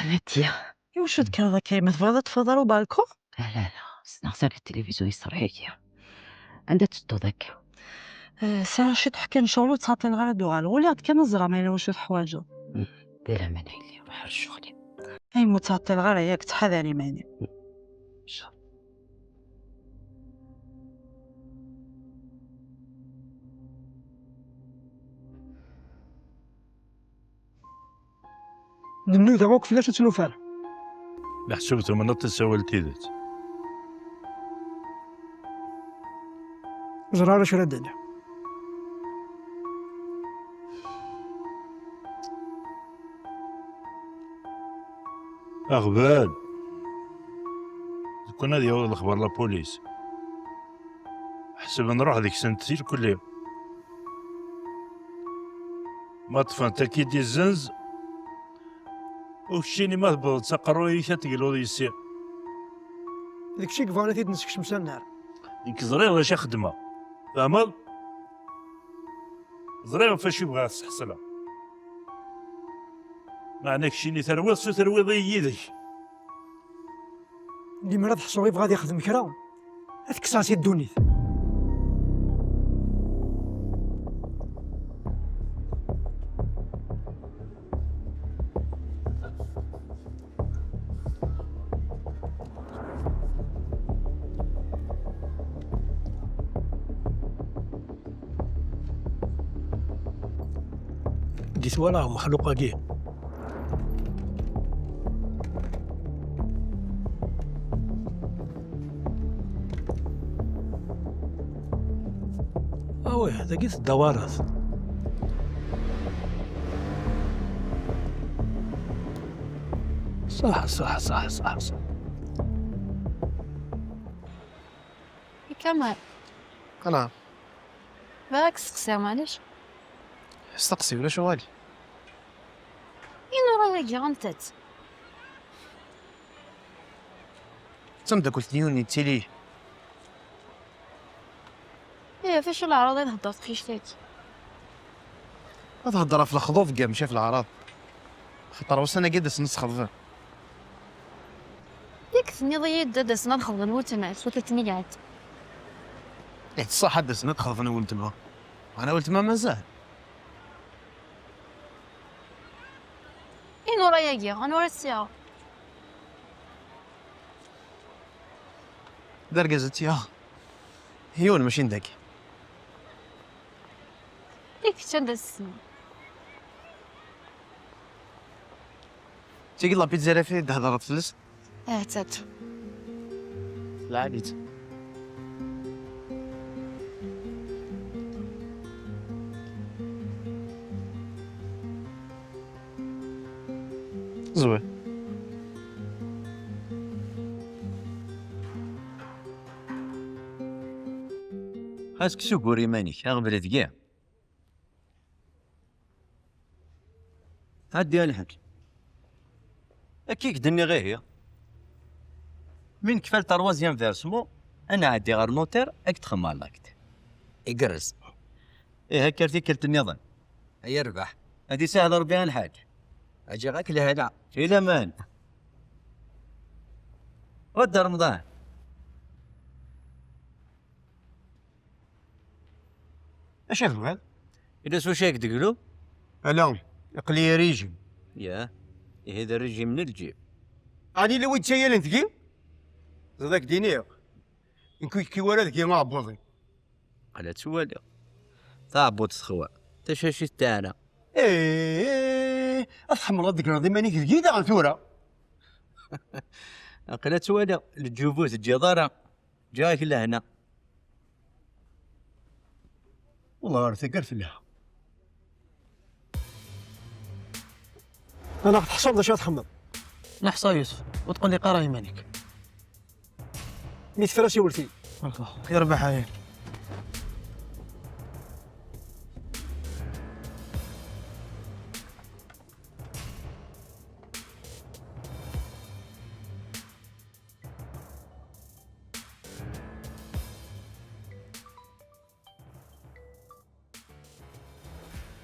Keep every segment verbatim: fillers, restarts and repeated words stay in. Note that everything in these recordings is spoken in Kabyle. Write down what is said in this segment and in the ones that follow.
Nadya. Iwacu tekreḍ akka? Ma tebɣiḍ ad teffɣeḍ ar ubalku? La, la, la. Ssneɣ sani tilivizyu yesserḥ-iyi. Anda tettuḍ akka? Eh, sɛiɣ ciṭuḥ kan ccɣel, ur ttɛeṭṭileɣ ara ad d-uɣaleɣ. Uliɣ-d kan ad ẓreɣ ma yella wacu teḥwaǧeḍ. Mm, di laman a yelli, ruḥ ar ccɣel-im. Ay, ur ttɛeṭṭileɣ ara, yak ttḥadar iman-im. Mm. Nnuda akk fell-as ad tt-nufar. Meḥsub tumneḍ tessawal tidet. Ẓriɣ ara acu ara d-iniɣ. Aɣbel. Deg ad yaweḍ lexbar la police. Ḥesben ruḥ deg-sent tilkulli. Ma ṭṭfent ad k-id-izzenz, u keččini ma tewwḍeḍ s aqerruy-ik ad tegluḍ yes-i. D kečč i yebɣan ad t-id-nessekcem s annar. Nekk ẓriɣ d acu i xeddmeɣ. Tfehmeḍ? Ẓriɣ ɣef wacu i bɣiɣ ad sḥeṣleɣ. Meɛna keččini terwiḍ s ur terwiḍ i yid-k. Limer ad ḥṣuɣ yebɣa ad ixdem kra, ad t-kkseɣ si ddunit. Di twalaɣ mexluq-agi. Awih, dagi teddawareḍ. Ṣaḥ, ṣaḥ, ṣaḥ, ṣaḥ, ṣaḥ. Kamal. Anɛam. Bɣiɣ ad k-steqsiɣ, maɛlic? Steqsi, ulac uɣali. I Nura-agi, anta-tt? D tameddakelt n yiwen yettili. Ih, ɣef acu leɛraḍ i thedder teqcict-agi? Ad thedder ɣef lexḍub deg mačči ɣef leɛraḍ. Xaṭer ussan-agi ad asen ad sxeḍben. Yak tenniḍ-iyi-d ad asen ad xeḍben weltma-s, ur ten-id-ɛeddi. Eh, ṣṣaḥ ad asen ad xeḍben weltma. Meɛna weltma mazal. I Nura-agi, anwa ara tt-yaɣ? D argaz ad tt-yaɣ. Yiwen mačči n dagi. I kečč anda tessneḍ? Tagi d la pizzeria i d-hedreḍ fell-as? Eh, tat. Lɛali-tt. Zwi. Xas kkes ugur iman-ik, aɣbel deg-i. Ɛeddi a lḥaǧ. Akka i k-d-nniɣ ihi. Mi nekfa le troisième versement, ad nɛeddi ɣer notaire, ad k-d-xemmeɣ l'acte. Igerrez. Ih, akka ar tikkelt nniḍen. Ay rrbeḥ. Ad isahel Rebbi a lḥaǧ. Aǧiɣ-ak lehna. I laman. Wadda Remḍan. Acu i tebɣiḍ? Ila s wacu i k-d-glu? Ala, aql-iyi régime. Yah, ihi d régime n lǧib. Ɛni la wi d-ttayalen deg-i? Ẓad ak-d-iniɣ. Nekk ur yekki wara deg-i uɛebbuḍ-iw. Ala ttwaliɣ. Taɛebbuḍt texwa. Tacacit teɛna. Eh, ad tḥemmleḍ ad d-tegreḍ iman-ik deg-i daɣen tura. Aql-a ttwaliɣ, leǧyub ur teǧǧiḍ ara. Ǧǧiɣ-ak lehna. Wallah ɣer taggart telha. Anaɣ teḥṣuḍ d acu ad txemmeḍ. Neḥṣa Yusef, ur tqelliq ara iman-ik. Mi tefra siwelt-iyi. Yerbeḥ aya.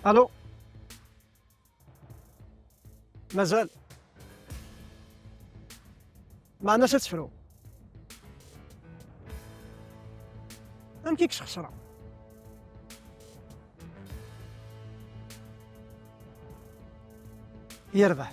Allô. Mazal. Meɛna ad tefru. Amek i k-sxesreɣ? Yerbeḥ.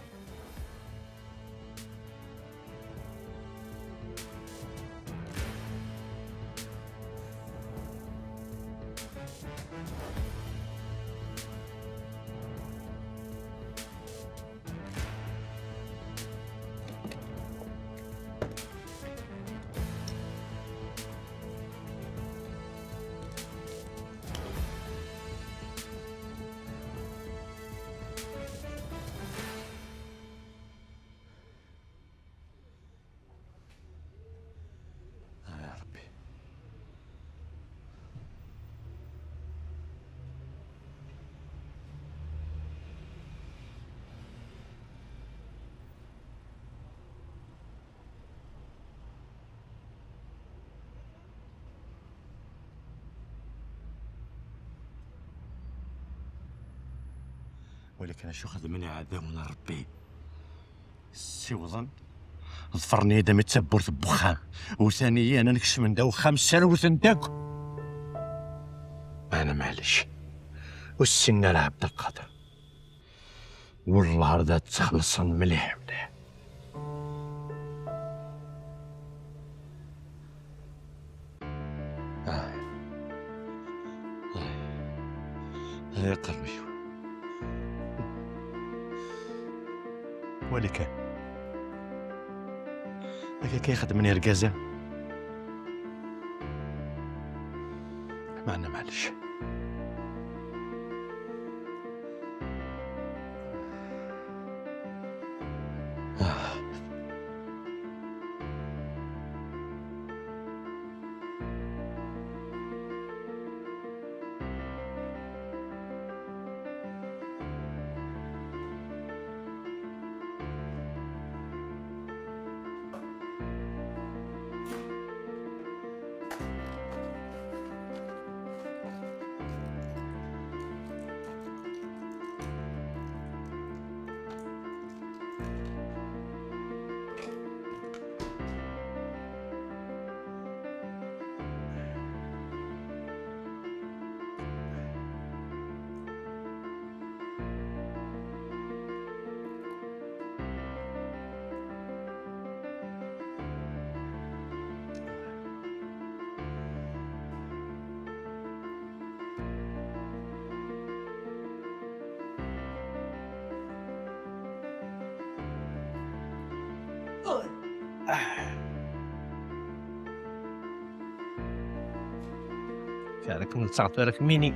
Ah, ya Ṛebbi. Walakin acu xedmen iɛdawen n Ṛebbi? Ssiwḍen, ḍefren-iyi-d am i d tawwurt n wexxam, utan-iyi anen kecmen-d awexxam, sserwten-d akk. Meɛna maɛlic, ur ssinen ara Ɛebdelqader. Wellah ar d ad tt-xellṣen mliḥ mliḥ. Ah. Ah. Ah, ya qerbi. Wali kan. Akka kan i xeddmen irgazen. Meɛna maɛlic. Kɛerek n tsaɣt wara kemmini.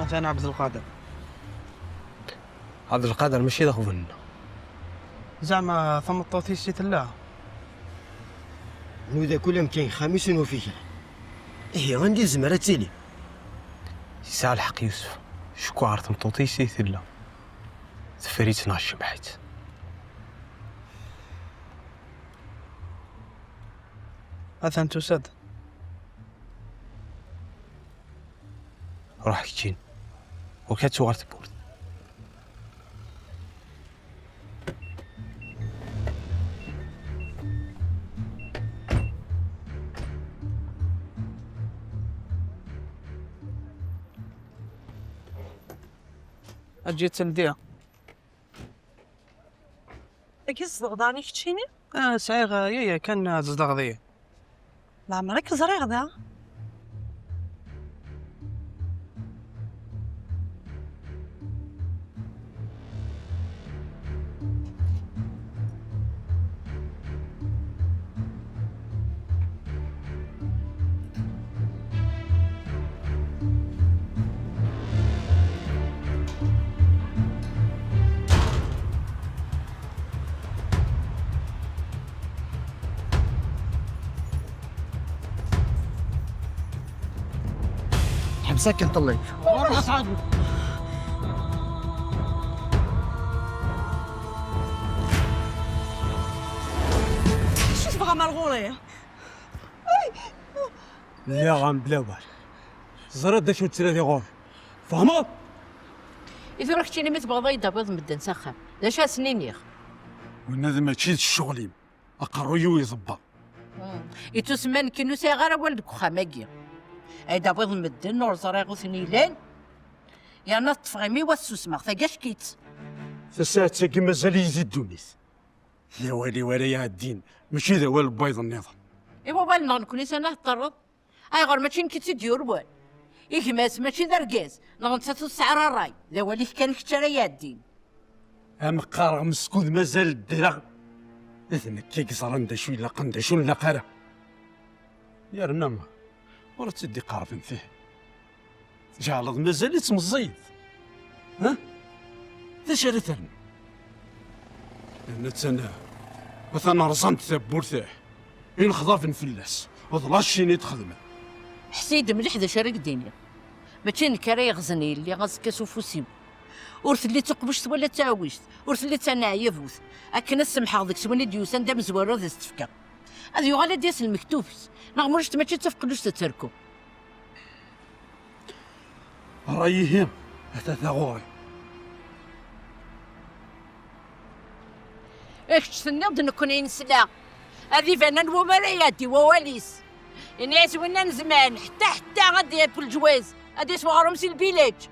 Atan Ɛebdelqader. Ɛebdelqader mačči d aɣbel-nneɣ. Zeɛma tameṭṭut-is i tella? Nuda kul amkan, xamis n ufika. Ihi, anda i tezmer ad tili? Yesɛa lḥeqq Yusef. Cukkeɣ ɣer tmeṭṭut-is i tella. Teffer-itt neɣ tcebbeḥ-itt. Atan tusa-d. Ruḥ keččin. Ur k-ad tuɣal tewwurt. Eǧǧ-itt ldi. Dagi tzedɣeḍ ɛni keččini? Ah, sɛiɣ, ah, yaya kan, ah, tzedɣeḍ-iyi. Leɛmer i k-ẓriɣ da. Ḥbes akken ṭelli. Acu tebɣam ar ɣur-i? Lliɣ-am bla awal. Teẓriḍ d acu ttnadiɣ ɣur-k. Tfehmeḍ? I tura keččini mi tebɣiḍ ad yi-d-tawiḍ medden s axxam, d acu ad sen-iniɣ? Winna d mačči d ccɣel-im. Aqerruy-iw iḍebber. Hmm. Ittusemma nekkini ur sɛiɣ ara awal deg uxxam-agi. Ad yi-d-tawiḍ medden ur ẓriɣ ur ten-ilan. Yerna teṭṭfeɣ imi-w ad susmeɣ, tagackitt. Tasaɛet-agi mazal-iyi di ddunit. D awal-iw ara iɛeddin, mačči d awal n wayeḍ nniḍen. I wawal-nneɣ nekkni s ana heddreḍ? Ayɣer mačči nekk i tt-id-yurwen? I gma-s mačči d argaz, neɣ nettat ur tesɛi ara ṛṛay, d awal-ik kan kečč ara iɛeddin. Am qqareɣ meskud mazal ddreɣ, d nekk i yeẓran d acu ilaqen d acu ur nlaq ara. Yerna ur tt-id-iqerben tihin. Tjeɛleḍ mazal-itt meẓẓiyet. Ha? D acu ara ternu? Nettan atan rẓant tawwurt-ih, inexḍaben fell-as, d lacin i d-xedmen. Ḥess-iyi-d mliḥ d acu ara k-d-iniɣ. Mačči d nekk ara yeɣzen yelli aẓekka s ufus-iw. Ur telli d tuqbuct wala d taɛwict, ur telli d taneɛyabut. Akken ad semḥeɣ deg-s win i d-yusan d amezwaru ad as-t-fkeɣ. Ad yuɣal ad d-yas lmektub-is, neɣ mulac mačči d tafeqlust ad terku. Ṛṛay ihi, ata taɣuri. I kečč tenniḍ-d nekkni nesla. Ad iban anwa umi ara iɛeddi wawal-is. Ini-as winna n zman, ḥetta, ḥetta ad d-yaf leǧwaz, ad yas weɣrum si lbilaǧ.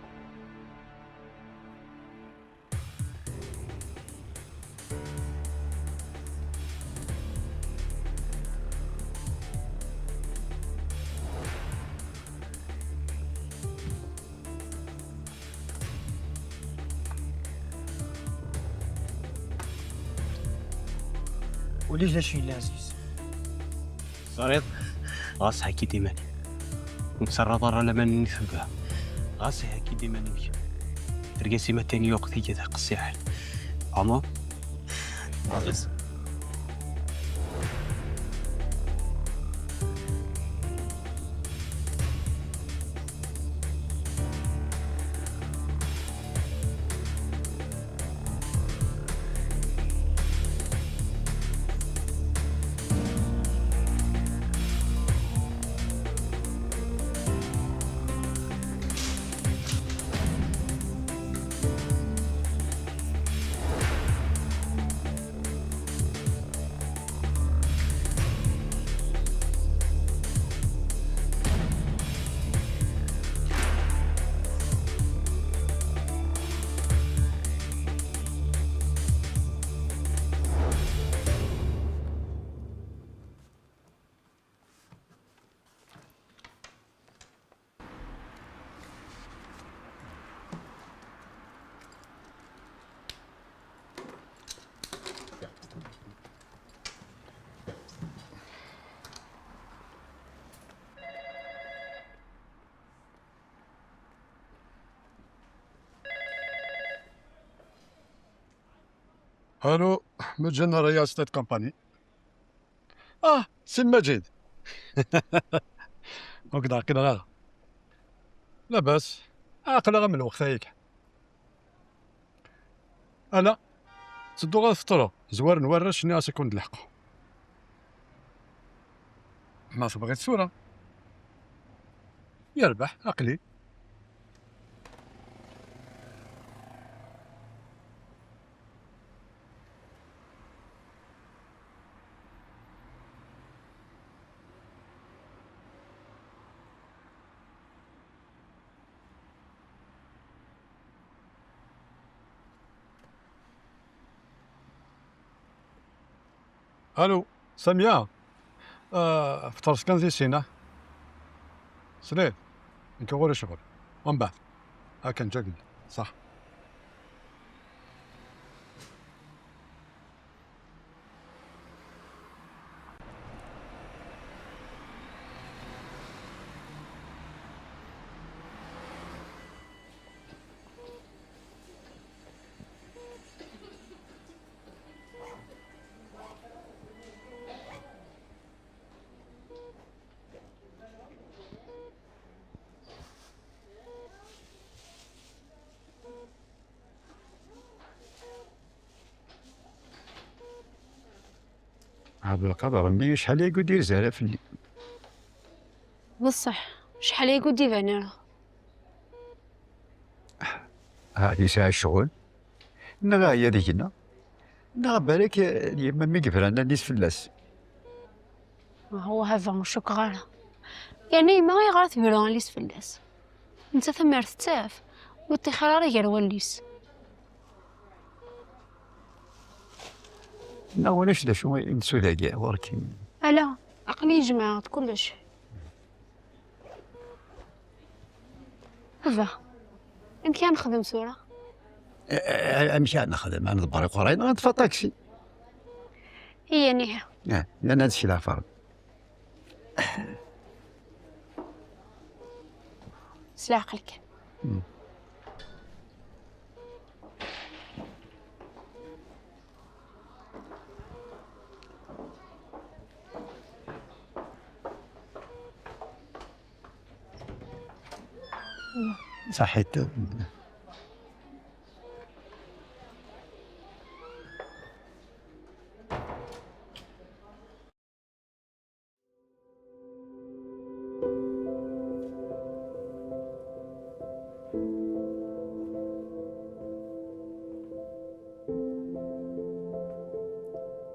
Ulac d acu yellan seg-s. Teẓriḍ? Ɣas haki-d iman-ik. Ur ttarraḍ ara laman-nni tebda. Ɣas haki-d iman-nnek. Argaz-im atan yuɣ tigi d aqessiḥen. Ɛmer? Ɣas. Allô, Maǧid Real Estate Company. Ah, c'est Maǧid. Donc, d'accord, là. Labas. Aql-aɣ am lweqt-ayagi. Ala, ttedduɣ ad feṭreɣ. Zwaren warrac-nni ɣas ad ken-d-leḥqeɣ. Ma tebɣiḍ tura. Yerbeḥ, aql-i. Allô, Samia? Ah, fṭret kan di sin, ah. Tesliḍ? Nekk ɣur-i ccɣel. Umbeɛd. Akken ǧagel. Ṣaḥ. Ɛebdelqader, mmi, acḥal ay ur d-irzi ara fell-i. Beṣṣeḥ, acḥal ay ur d-iban ara. Ah, yesɛa ccɣel, neɣ yeɛya deg-neɣ, neɣ balak, eh, yemma mi yebran allen-is fell-as. Wah, a baba, ur cukkeɣ ara. Yerna yemma ayɣer tebra allen-is fell-as? Nettat amer tettaf, ur ṭṭixir ara gar wallen-is. Neɣ ulac d acu i nsu dagi ɣur-k? Ala, aql-iyi jemɛeɣ-d kullec. Baba, amek ara nexdem tura? A-, a-, amek ara nexdem? Ad nḍebber iqerray neɣ ad neṭṭef aṭaksi? Iya, niha. Ah, nnan ad tt-leɛfeṛ. S leɛqel kan. Ṣaḥit.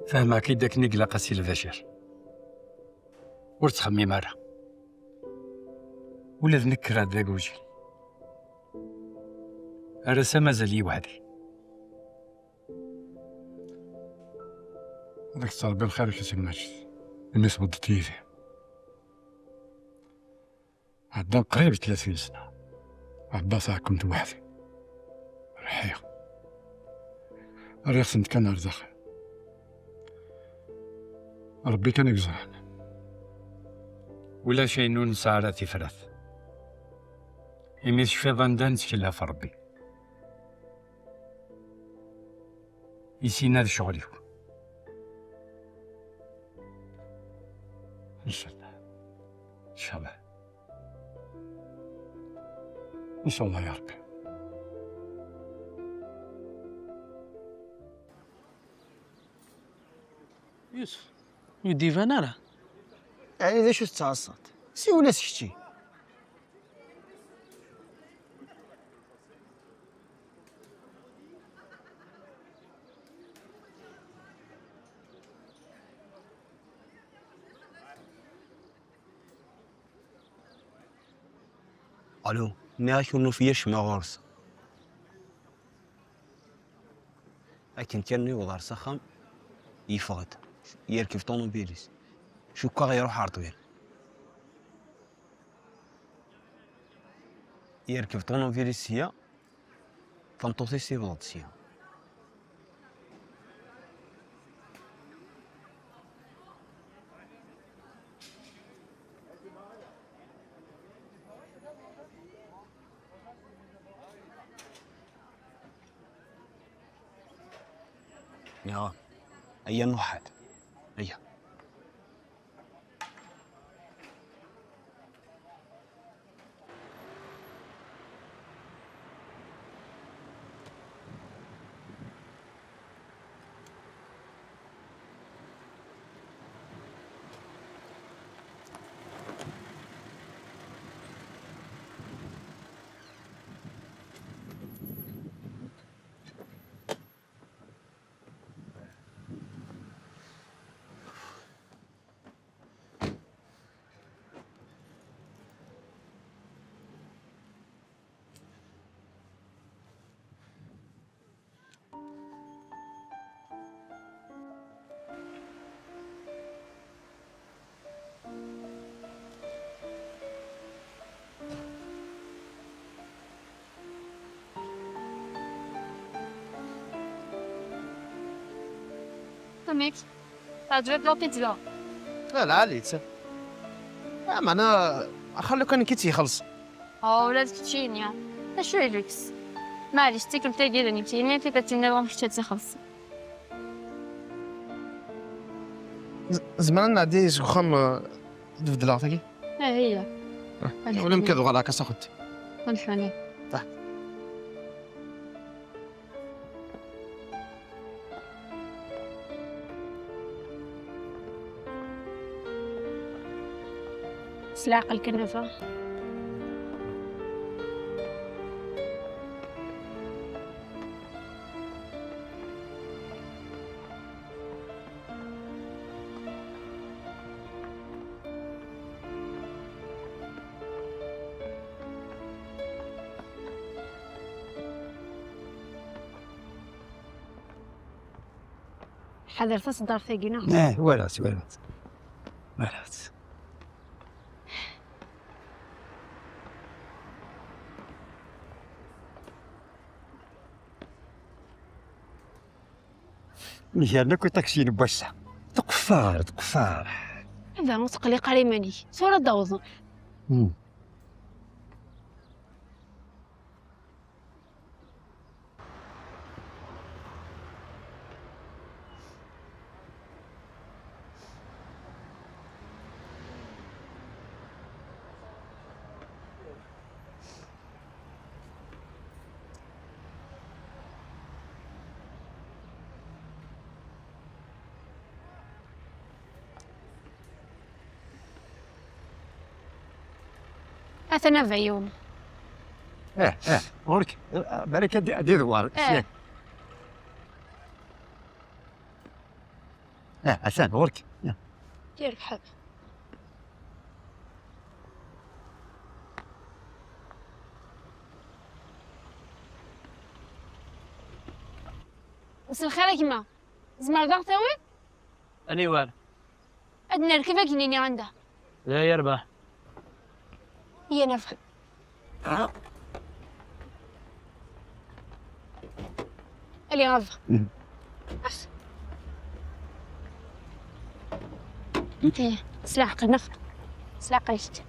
Fehmeɣ-k-id akken i ilaq a Si Lbacir. Ur ttxemmim ara. Ula d nekk kkreɣ-d d agujil. Ar ass-a mazal-iyi weḥd-i. Ad ak-tt-Rebbi lxir-ik a Si Lmajid, imi tbeddeḍ yid-i. Ɛeddan qrib tlatin sna. Ɛebbaɣ taɛkemt weḥd-i. Rḥiɣ. Rriɣ-tent kan ar daxel. Rebbi kan i yeẓran. Ulac ayen ur nesɛi ara tifrat. Imi tecfiḍ anda nettkel ɣef Rebbi. I sin-a d ccɣel-iw. Ncallah. Ncallah. Ncallah ya Rebbi. Yusef, ur d-iban ara. Ɛni d acu tettɛassaḍ? Siwel-as kečči. Alo, nniɣ-ak ur nufi acemma ɣur-s. Akken kan newweḍ ɣer s axxam, yeffeɣ-d, yerkeb ṭunubil-is. Cukkeɣ iruḥ ɣer ṭṭbib. Yerkeb ṭunubil-is sya, tameṭṭut-is tewweḍ-d sya. Ya, aya nruḥ-d. Aya. Amek? Teɛǧeb-ak la pizza? La, la, lɛali-tt. Ah, meɛna, axir lukan nekk i tt-ixelṣ. Oh, ula d keččini. D acu i deg-s? Maɛlic, d tikkelt-agi d nekkini, kif ad tiniḍ am kečč ad tt-ixelṣ. Z-, zemreɣ ad nɛeddi seg uxxam, eh, ad beddleɣ tagi? Eh, iya. Ah, ula amek ad uɣaleɣ akka s axuti. Ur nḥani. Ah. S leɛqel kan a Nafa. Ḥader taṣeddart-agi, neɣ? Eh, walaɣ-tt, walaɣ-tt. Walaɣ-tt. Mgaren akk iṭaksiyen n wass-a. Tqeffar, tqeffar. Anda ur teqliq ara iman-ik. Tura ad d-awḍen. Hmm. Atan a Bayyum. Eh, eh, ɣur-k. Balak ad, ad idewwer. Eh. Eh, atan ɣur-k. Eh. Yerbeḥ. Mselxir a gma. Tzemreḍ ad aɣ-tawiḍ? Aniwer? Ad nerkeb akken-nni anda. D ay arbaḥ. Yya nerbeḥ. Ali ɣer. Ente, s leɛqel, neɣ? S leɛqel.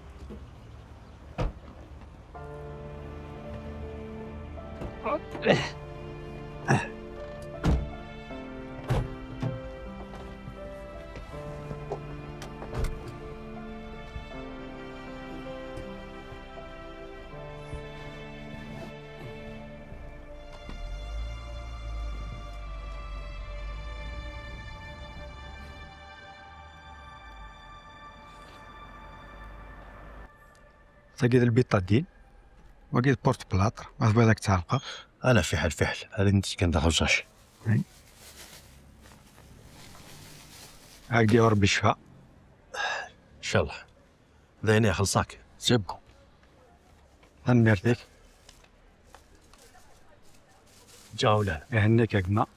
Tagi d lbitadin, wagi d porte plâtre, ma tebɣiḍ ad k-tt-ɛerqeɣ. Ala, fiḥel, fiḥel, ad nett kan d axebẓac. Agi ɣur Rebbi ccfa. Ncallah. D ayen ixelṣ-ak. C'est bon. Tanemmirt-ik. Ǧawlan. Ihenni-k a gma.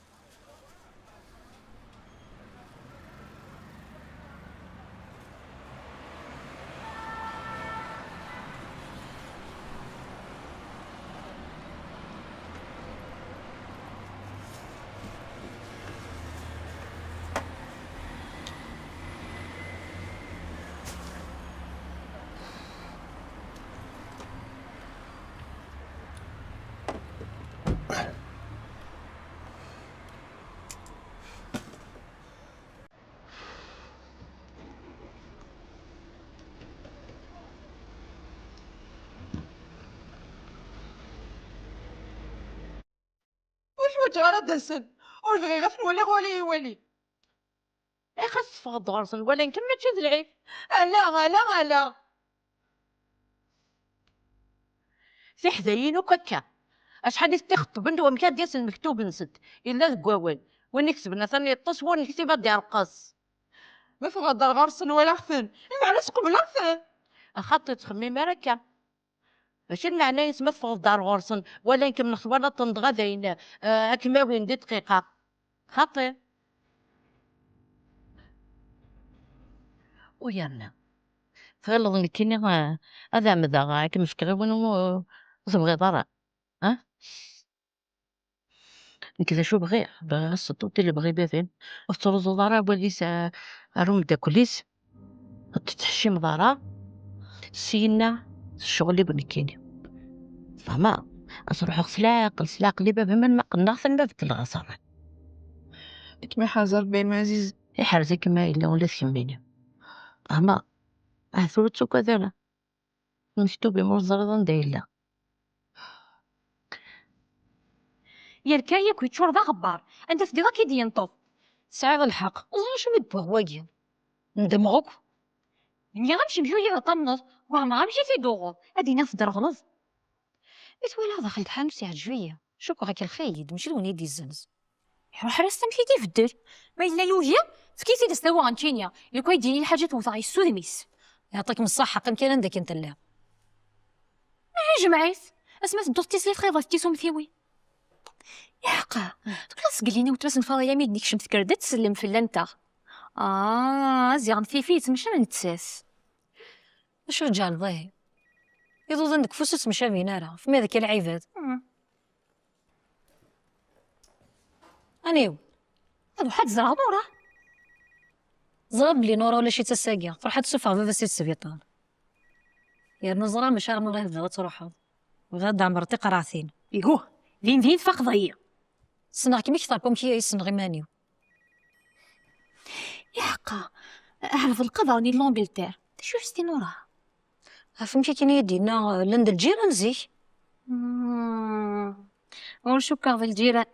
Ḥwaǧeɣ ara d-asen. Ur bɣiɣ ad ten-waliɣ wala iwali. Ixas teffɣeḍ ɣur-sen, walan-kem mačči d lɛib. Ala, ala, ala. Tiḥdayin akk akka. Acḥal i tent-ixeṭṭben d wamek ad d-yasen lmektub-nsent. Yella deg wawal. Win iketben atan yeṭṭes, win nektib ad d-yerqes. Ma tɣedder ɣur-sen walaɣ-ten, lmeɛna sqebleɣ-ten. Axaṭi ttxemmim ara akka. Mačči lmeɛna-ines ma teffɣeḍ-d ar ɣur-sen, walan-kem neɣ twalaḍ-ten dɣa dayen, eh, ad kem-awin di dqiqa. Xaṭi. U yerna, tɣileḍ nekkini, eh, ad ɛemdeɣ ad kem-fkeɣ i win ur, ur tebɣiḍ ara? Ha? Nekk d acu bɣiɣ? Bɣiɣ aseṭṭu i lebɣi baba-m. Ur tettruẓuḍ ara awal-is, eh, ar umeddakel-is. Ur tettḥeccimeḍ ara. Syenna d ccɣel-iw nekkini. Tfehmeḍ? Ad ruḥeɣ s leɛqel, s leɛqel i baba-m, alma qqneɣ-ten ma beddleɣ aẓaman. Ad kem-iḥazer Rebbi, a Maɛziz. Iḥrez-ikem a yelli ula d kemmini. Tfehmeḍ? Ahat ur ttugad ara. Lmektub-im ur teẓriḍ anda yella. Yerka yakk yeččur d aɣebbar. Anda teddiḍ ad k-id-yenṭeḍ. Tesɛiḍ lḥeqq. Ẓer acu mi d-wwiɣ wagi. Ndemɣ akk. Nniɣ-am cemk-iyi ad tamneḍ. Wehmeɣ amek i t-id-tuɣeḍ. Ad iniɣ tedreɣleḍ. Mi twalaɣ daxel tḥanut yeɛǧeb-iyi. Cukkeɣ ikellex-iyi-d, mačči d win i d-izzenz. Iruḥ ar ass amek i d-ibeddel. Ma yella yugi, efk-it-id ad s-tawiɣ nekkini. Lukan ad d-yini lḥaǧa tewteɣ yessudem-is. Yeɛṭikem ṣṣeḥḥa, qqim kan anda akken telliḍ. Ihi jmeɛ-it. Asma tedduḍ d tislit xeḍ-it tisumtiwin. Iḥqa, tuklad seg lini wetras n Faḍila mi d-nekcem tekker-d ad tsellem fell-anteɣ. Ah, ziɣen tifi yettmecran nettat. Acu tǧehleḍ ihi? Iḍudan deg ufus ur ttemcabin ara, ɣef ma d akka lɛibad. Aniw? Ad ruḥ ad ẓreɣ Nura. Ẓriɣ belli Nura ulac-itt ass-agi, truḥ ad tessufeɣ baba-s i sbiṭar. Yernu ẓriɣ maca ar Nura i tebɣiḍ ad truḥeḍ. Bɣiɣ ad d-ɛemreḍ tiqerɛtin. Ihuh, din din tfaqeḍ-iyi. Ssneɣ-kem akteṛ n wamek i ssneɣ iman-iw. Iḥqa, ɛerḍ lqader-nni n l'Angleterre. D acu i s-d-yenna Nura? Ɣef wamek akken i yi-d-yenna, llan d lǧiran zik. Hmm, ur cukkeɣ d lǧiran.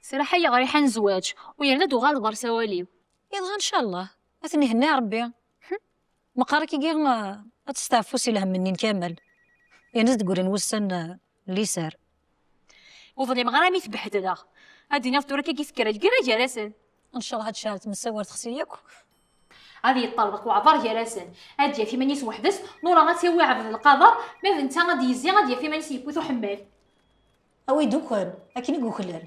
Sraḥ-iyi ɣer riḥa n zzwaǧ, u yerna ad uɣaleḍ ɣer sawal-iw. Yedɣa ncallah, ad ten-ihenni Rebbi. Meqqar akkagi, eh, ad testeɛfu si lhemm-nni n Kamal. Yerna ad d-grin wussan, eh, n liser. Ur ḍlimeɣ ara mi tbehdleɣ. Ad d-iniɣ tura akkagi tekker lgirra gar-asen. Ncallah ad tecɛel tmessa war texsi yakk. Ad yeṭṭerḍeq weɛḍar gar-asen. Ad d-yaf iman-is weḥd-s, Nura ad tawi Ɛebdelqader, ma d netta ad d-yezzi, ad yaf iman-is yewwi-t uḥemmal. Awi-d ukan, akken i yuklan.